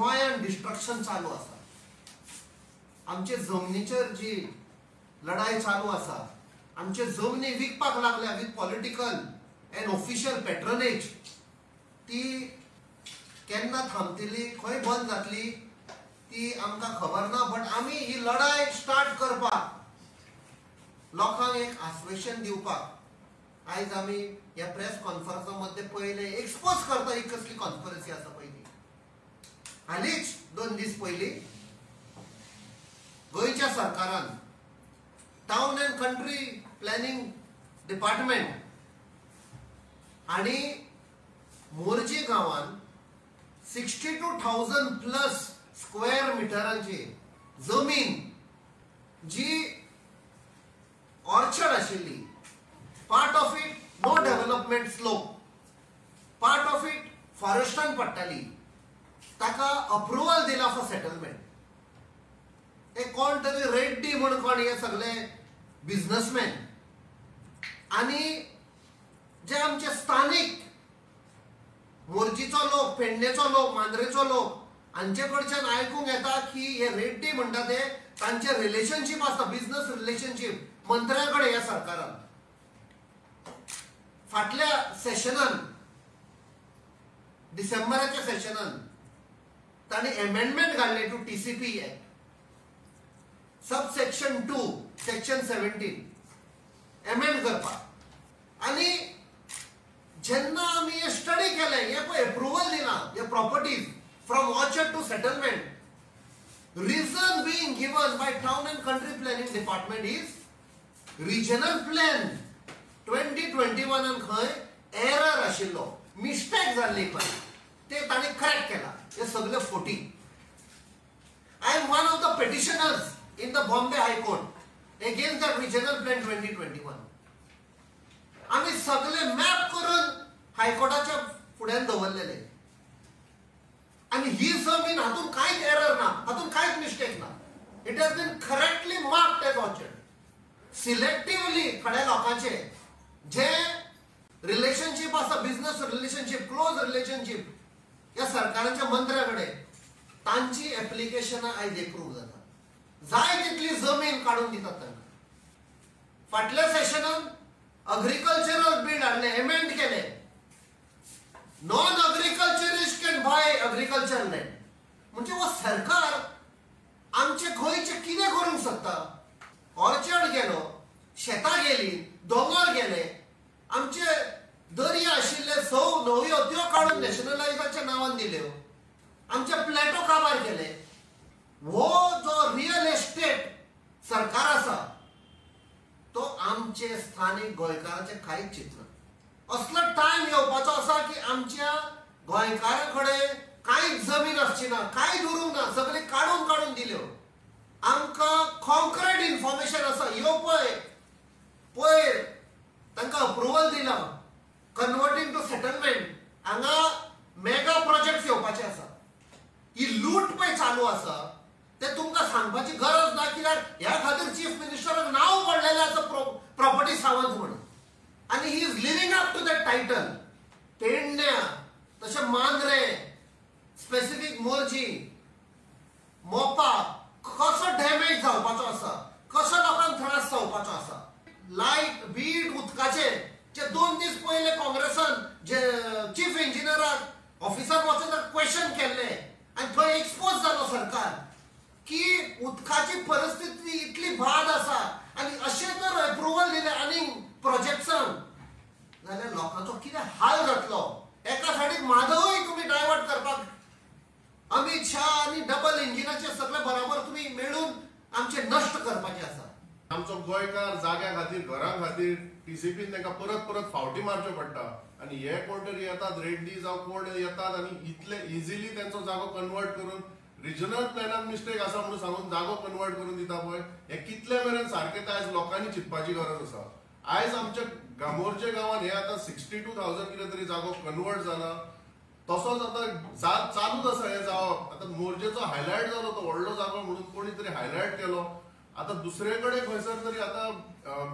गोंयांत डिस्ट्रक्शन चालू आसा, आमचे जमनीचेर जी लढाई चालू आसा, आमचे जमनी विकपाक लागल्या with political and official patronage, ती केन्ना थांबतली, खंय बंद जातली ती आमकां खबर ना. बट आमी ही लढाई स्टार्ट करपाक, लोकांक एक आश्वासन दिवपाक आयज आमी ह्या प्रेस कॉन्फरन्सा मध्ये पयले एक्सपोज करता ही कसली कॉन्फरन्सी आसा. पयली हालींच 2 दीस पयलीं गोंयच्या सरकारान town and country planning department आनी मोरजी गांवान 62,000 प्लस स्क्वेअर मिटरांची जमीन जी ऑर्चर्ड आशिल्ली, part of it no development slope, part of it फॉरेस्टान पडटाली, ताका अप्रुवल दिला फॉर सेटलमेंट. हे कोण तरी रेड्डी म्हण कोण हे सगळे बिझनेसमॅन आनी जे आमचे स्थानीक मोरजीचो लोक, पेडणेचो लोक, मांद्रेचो लोक हांचे कडच्यान आयकूंक येता की हे रेड्डी म्हणटा ते तांचे रिलेशनशीप आसता, बिझनस रिलेशनशीप मंत्र्या कडेन ह्या सरकारान. फाटल्या सेशनान, डिसेंबराच्या सेशनान तांणी एमेंडमेंट घाल्लें to TCP act sub section 2 section 17 amend करपाक. आनी जेन्ना आमी हे स्टडी केलें, हे पळय एप्रुवल दिना हे properties from orchard to settlement, reason being given by town and country planning department is regional plan 2021 खंय एरर आशिल्लो, मिस्टेक जाल्ली खंय, ते तांणी करेक्ट केला. हे सगळे forty. I am one of the petitioners in the Bombay High Court against the regional plan 2021. आमी सगळे मॅप करून हायकोर्टाच्या फुड्यान दवरलेले आनी ही जमीन हातून कांयच एरर ना, हातून कांयच मिस्टेक ना. It has been correctly marked as orchard. Selectively थोड्या लोकांचे जे रिलेशनशीप आसा, बिझनस रिलेशनशीप, क्लोज रिलेशनशीप ह्या सरकाराच्या मंत्र्या कडेन, तांची एप्लिकेशनां आयज एप्रूव जाता. जाय तितली जमीन काडून दितात तांकां. फाटल्या सेशनान अग्रिकल्चरल बील हाडलें, एमेंड केलें, non agriculturist can buy agriculture land. म्हणजे हो सरकार आमचे गोंयचें कितें करूंक सोदता? ऑर्चर्ड गेलो, शेतां गेली, दोंगर गेले, आमचे दर्या आशिल्ले 6 न्हंयो त्यो काडून नॅशनलायजाच्या नांवान दिल्यो, आमचे प्लॅटो काबार केले. हो जो रियल एस्टेट सरकार आसा तो आमचे स्थानीक गोंयकारांचे कांयच चिंतना. असलो टायम येवपाचो आसा की आमच्या गोंयकारां कडेन कांयच जमीन आसची ना, कांयच उरूंक ना, सगळे काडून काडून दिल्यो. आमकां कॉन्क्रीट इन्फॉर्मेशन आसा, ह्यो पळय पयर तांकां अप्रुवल दिलां कन्वर्टींग टू सेटलमेंट, हांगा मेगा प्रोजेक्ट्स येवपाचे आसा. ही लूट पळय चालू आसा ते तुमकां सांगपाची गरज ना, कित्याक ह्या खातीर चीफ मिनिस्टराक नांव पडलेलें आसा प्रॉपर्टी सावंत म्हणून, आनी he is living up to that title. पेडण्या तशें मांद्रे, स्पेसिफीक मोरजी, मोपा कसो डॅमेज जावपाचो आसा, कसो लोकांक त्रास जावपाचो आसा. लायट बीट उदकाचे जे 2 दीस पयले काँग्रेसान जे चीफ इंजिनियराक ऑफिसान वचून क्वेश्चन केल्ले आनी थंय एक्सपोज जालो सरकार की उदकाची परिस्थिती इतली बाद आसा आनी अशें जर एप्रुवल दिलें आनी प्रोजेक्ट्सांक जाल्यार लोकांचो कितें हाल जातलो. एका सायडीक म्हादय तुमी डायवर्ट करपाक अमित शाह आनी डबल इंजिनाचे सगळे बराबर तुमी मेळून आमचे नश्ट करपाचे आसा. आमचो गोंयकार जाग्या खातीर, घरां खातीर टीसीपीन तांकां परत परत फावटी मारच्यो पडटा आनी हे कोण तरी येतात रेड्डी जावं कोण येतात आनी इतले इजिली तांचो जागो कन्वर्ट करून रिजनल प्लॅनान मिस्टेक आसा म्हणून सांगून जागो कन्वर्ट करून दिता पळय, हे कितले मेरेन सारकें तें आयज लोकांनी चिंतपाची गरज आसा. आयज आमच्या गामोरचे गांवान हे आतां 62,000 कितें तरी जागो कन्वर्ट जाला, तसोच आतां चालूच आसा हें जावप. आतां मोरजेचो हायलायट जालो तो व्हडलो जागो म्हणून कोणी तरी हायलायट केलो, आतां दुसरे कडेन खंयसर तरी आतां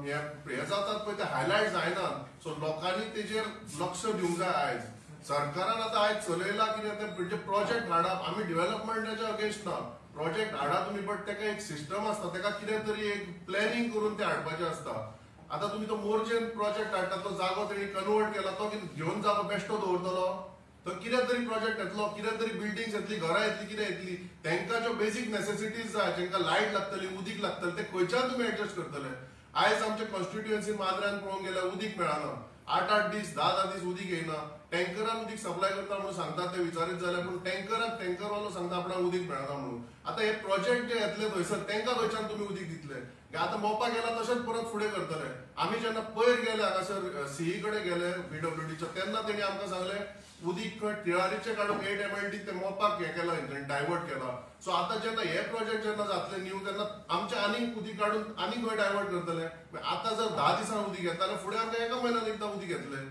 हे जातात पळय ते हायलायट जायना. सो लोकांनी तेजेर लक्ष दिवंक जाय. आयज सरकारान आतां आयज चलयला कितें तें म्हणजे प्रोजेक्ट हाडप, आमी डिवेलपमेंटाच्या अगेन्स्ट ना, प्रोजेक्ट हाडा तुमी, बट तेका एक सिस्टम आसता, तेका कितें तरी एक प्लॅनिंग करून तें हाडपाचें आसता. आतां तुमी तो मोरजेन प्रोजेक्ट हाडटा, तो जागो तेणी कन्वर्ट केला, तो घेवन जागो बेश्टो दवरतलो, तो कितें तरी प्रोजेक्ट येतलो, कितें तरी बिल्डिंग्स येतली, घरां येतली, कितें येतली, तांकां ज्यो बेजीक नेसेसिटीज जाय, जांकां लायट लागतली, उदीक लागतलें, ते खंयच्यान तुमी एडजस्ट करतले. आयज आमच्या कॉन्स्टिट्युएन्सी मांद्र्यान पळोवंक गेल्यार उदीक मेळना, 8-8 दीस 10-10 दीस उदीक येयना. टँकरान उदीक सप्लाय करता म्हणून सांगता, ते विचारीत जाल्यार पूण टँकराक टँकरवालो सांगता आपणाक उदीक मेळना म्हणून. आतां हे प्रोजेक्ट जे येतले थंयसर तांकां खंयच्यान तुमी उदीक दितले? आतां मोपा गेला तशेंच परत फुडें करतले. आमी जेन्ना पयर गेले हांगासर सीई कडेन गेले पीडब्ल्यूडीच्या, तेन्ना तेणी आमकां सांगलें उदीक खंय तिळारीचें काडून 8 MLD ते मोपाक हें केला, डायवर्ट केला. सो आतां जेन्ना हे प्रोजेक्ट जेन्ना जातले न्यू, तेन्ना आमचें आनीक उदीक काडून आनीक खंय डायवर्ट करतले. आतां जर 10 दिसांक उदीक येता जाल्यार फुडें आमकां एका म्हयन्यान एकदां उदीक येतलें.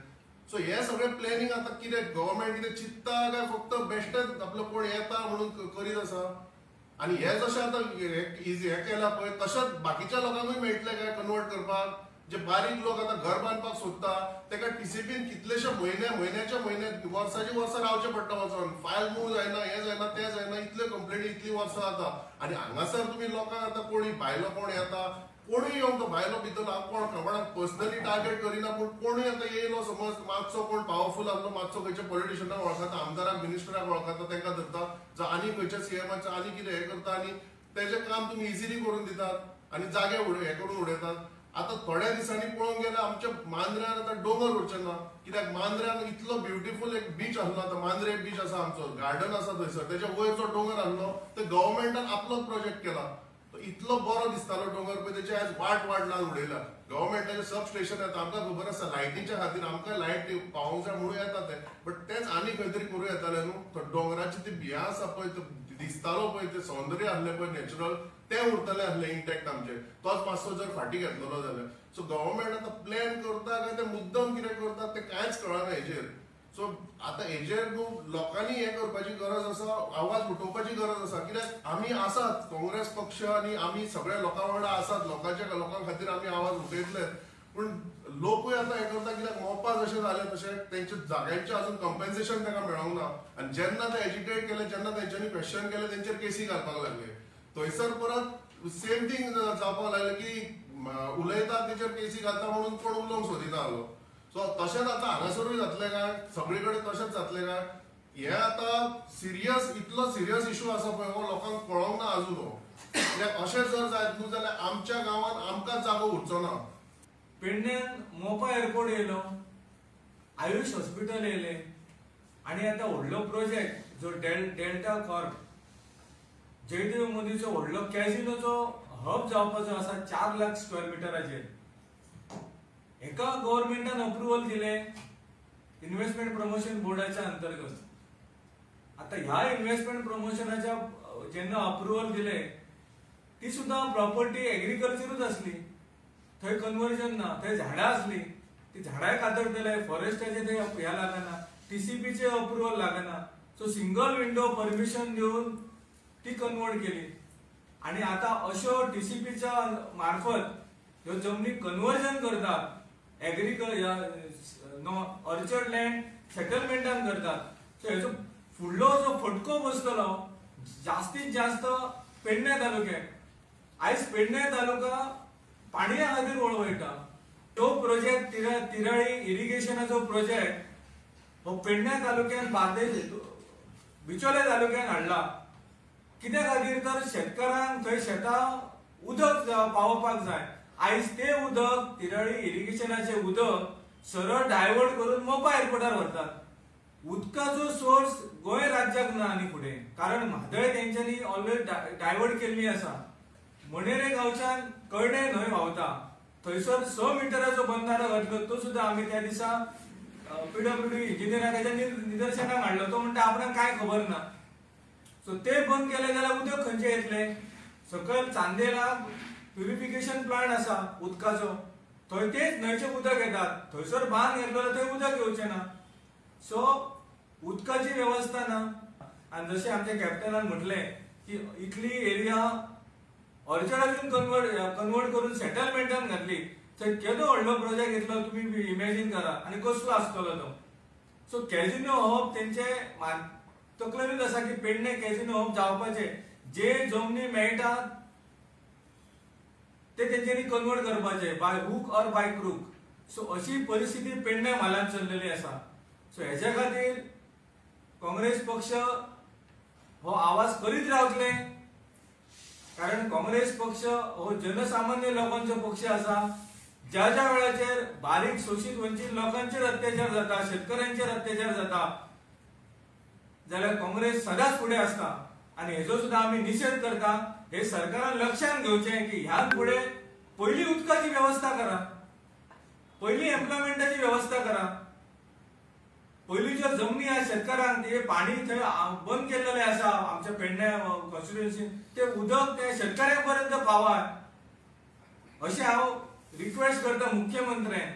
सो हे सगळें प्लॅनिंग आतां कितें गव्हर्मेंट कितें चिंत्ता काय फक्त बेश्टेच आपलो कोण येता म्हणून करीत आसा? आनी हे जशें आतां इजी हें केलां पळय, तशेंच बाकीच्या लोकांकूय मेळटलें काय कन्वर्ट करपाक? जे बारीक लोक आतां घर बांदपाक सोदता तेका टीसीपीन कितलेशे म्हयने, म्हयन्याच्या म्हयने, वर्साची वर्सां रावचें पडटा वचोन, फायल मूव जायना, हें जायना, तें जायना, इतल्यो कंप्लेनी इतलीं वर्सां जाता. आनी हांगासर तुमी लोकांक आतां कोणी भायलो कोण येता, कोणूय येवंक, तो भायलो भितर हांव कोण कोणाक पर्सनली टार्गेट करिना, पूण कोणूय आतां येयलो समज मातसो कोण पावरफूल आसलो, मातसो खंयच्या पॉलिटिशनाक वळखता, आमदाराक मिनिस्टराक वळखता, तांकां धरता, जावं आनी खंयच्या सीएमाच्या आनी कितें हें करता, आनी तेजें काम तुमी इजिली करून दितात आनी जागे हें करून उडयतात. आतां थोड्या दिसांनी पळोवंक गेल्यार आमच्या मांद्र्यान आतां दोंगर उरचे ना, कित्याक मांद्र्यान इतलो ब्युटिफूल एक बीच आसलो, आतां मांद्रे बीच आसा आमचो, गार्डन आसा थंयसर, तेच्या वयरचो दोंगर आसलो, ते गव्हर्मेंटान आपलोच प्रोजेक्ट केला, तो इतलो बरो दिसतालो दोंगर पळय, तेचे आयज वाट वाट लावन उडयला. गव्हर्मेंटाचें सब स्टेशन येता, आमकां खबर आसा लायटीच्या खातीर आमकां लायट पावोवंक जाय म्हणून येता ते, बट तेंच आनी खंय तरी करूं येतालें न्हू. तो दोंगराची ती बियां आसा पळय, तो दिसतालो पळय, तें सौंदर्य आसलें पळय नॅचरल, तें उरतलें आसलें इंटॅक्ट आमचें, तोच मातसो जर फाटीं घेतलेलो जाल्यार. सो गव्हर्मेंट आतां प्लॅन करता काय ते मुद्दम कितें करता तें कांयच कळना हेजेर. सो आतां हेजेर न्हू लोकांनी हें करपाची गरज आसा, आवाज उठोवपाची गरज आसा, कित्याक आमी आसात काँग्रेस पक्ष आनी आमी सगळ्या लोकां वांगडा आसात, लोकांच्या लोकां खातीर आमी आवाज उठयतले. पूण लोकूय आतां हें करता कित्याक मोपा जशें जालें तशें तेंच्या जाग्यांचें अजून कंपेन्सेशन तांकां मेळोंक ना, आनी जेन्ना ते एजिटेट केले, जेन्ना तेंच्यांनी क्वेश्चन केलें, तेंचेर केसी घालपाक लागले. थंयसर परत सेम थींग जावपाक लागलें की उलयता तेचेर केसी घालता म्हणून कोण उलोवंक सोदिना आसलो. सो तशेंच आतां हांगासरूय जातलें काय, सगळे कडेन तशेंच जातलें काय? हें आतां सिरियस, इतलो सिरियस इशू आसा पळय, हो लोकांक कळोंक ना आजून. हो कित्याक अशें जर जायत न्हू जाल्यार आमच्या गांवांत आमकां जागो उरचो ना. पेडण्यान मोपा एअरपोर्ट येयलो, आयुष हॉस्पिटल येयलें, आनी आतां व्हडलो प्रोजेक्ट जो डेल्टा कॉर्प जयदेव मोदीचो व्हडलो कॅसिनोचो हब जावपाचो आसा 4 लाख स्क्वेअर मिटराचेर. एका गव्हर्मेंटान अप्रुवल दिलें इन्व्हेस्टमेंट प्रमोशन बोर्डाच्या अंतर्गत. आतां ह्या इन्व्हेस्टमेंट प्रमोशनाच्या जेन्ना अप्रुवल दिलें, ती सुद्दां प्रॉपर्टी एग्रीकल्चरूच आसली, थंय कन्वर्जन ना, थंय झाडां आसली, ती झाडांय कातरतले, फॉरेस्टाचे थंय हें लागना, टीसीपीचें अप्रुवल लागना. सो सिंगल विंडो परमिशन दिवन ती कन्वर्ट केली. आनी आतां अश्यो टीसीपीच्या मार्फत ह्यो जमनी कन्वर्जन करतात, एग्रीकल्चर नो ऑर्चर्ड लँड सेटलमेंटान करतात. सो हेजो फुडलो जो फटको बसतलो जास्तीत जास्त पेडणे तालुक्याक. आयज पेडणे तालुका पाणया खातीर वळवळटा. तो प्रोजेक्ट तिराळी इरिगेशनाचो प्रोजेक्ट हो पेडणे तालुक्यान, बार्देश बिचोले तालुक्यान हाडला. कित्या खातीर तर शेतकारांक थंय शेतां उदक पावोवपाक जाय. आयज ते उदक तिराळी इरिगेशनाचें उदक सरळ डायवर्ट करून मोपा एअरपोर्टार व्हरतात. उदकाचो सोर्स गोंय राज्याक ना आनी फुडें, कारण म्हादय तेंच्यांनी ऑलरेडी डायवर्ट केल्ली आसा. मणेरे गांवच्यान कळणे न्हंय व्हांवता, थंयसर 6 मिटराचो बंधारो घातलो, तो सुद्दां आमी त्या दिसा पीडब्ल्यूडी इंजिनियराक ताच्या निदर्शनाक हाडलो. तो म्हणटा आपणाक कांय खबर ना. सो ते बंद केले जाल्यार उदक खंयचें येतलें? सकयल चांदेला प्युरिफिकेशन प्लांट आसा उदकाचो, थंय तेच न्हंयचें उदक येतात, थंयसर बांद घेतलो जाल्यार थंय उदक येवचें ना. सो उदकाची वेवस्था ना. आनी जशें आमच्या कॅप्टनान म्हटलें की इतली एरिया ऑर्चर्डातून कन्वर्ट करून सेटलमेंटान घातली, थंय केदो व्हडलो प्रोजेक्ट घेतलो तुमी इमॅजीन करा आनी कसलो आसतलो तो. सो कॅझिनो हब तेंचे तकलेनूच आसा की पेडणे कॅझिनो हब जावपाचे, जे जमनी मेळटा ते तेंच्यांनी कन्वर्ट करपाचे by hook or by crook. So अशी परिस्थिती पेडणे म्हालांत चल्लेली आसा. सो हेच्या खातीर काँग्रेस पक्ष हो आवाज करीत रावतले, कारण काँग्रेस पक्ष हो जनसामान्य लोकांचो पक्ष आसा. ज्या ज्या वेळाचेर बारीक शोशीत वंचीत लोकांचेर अत्याचार जाता, शेतकऱ्यांचेर अत्याचार जाता जाल्यार काँग्रेस सदांच फुडें आसता आनी हेजो सुद्दां आमी निशेध करता. हे सरकारान लक्षात घेवचें की ह्या फुडें पयली उदकाची वेवस्था करा, पयली एम्प्लॉयमेंटाची वेवस्था करा, पयली ज्यो जमनी आहा शेतकारांक ते पाणी थंय बंद केल्लेलें आसा आमच्या पेडणे कॉन्स्टिट्युएन्सीन, ते उदक ते शेतकऱ्यां पर्यंत पावात अशें हांव रिक्वेस्ट करता मुख्यमंत्र्यांक.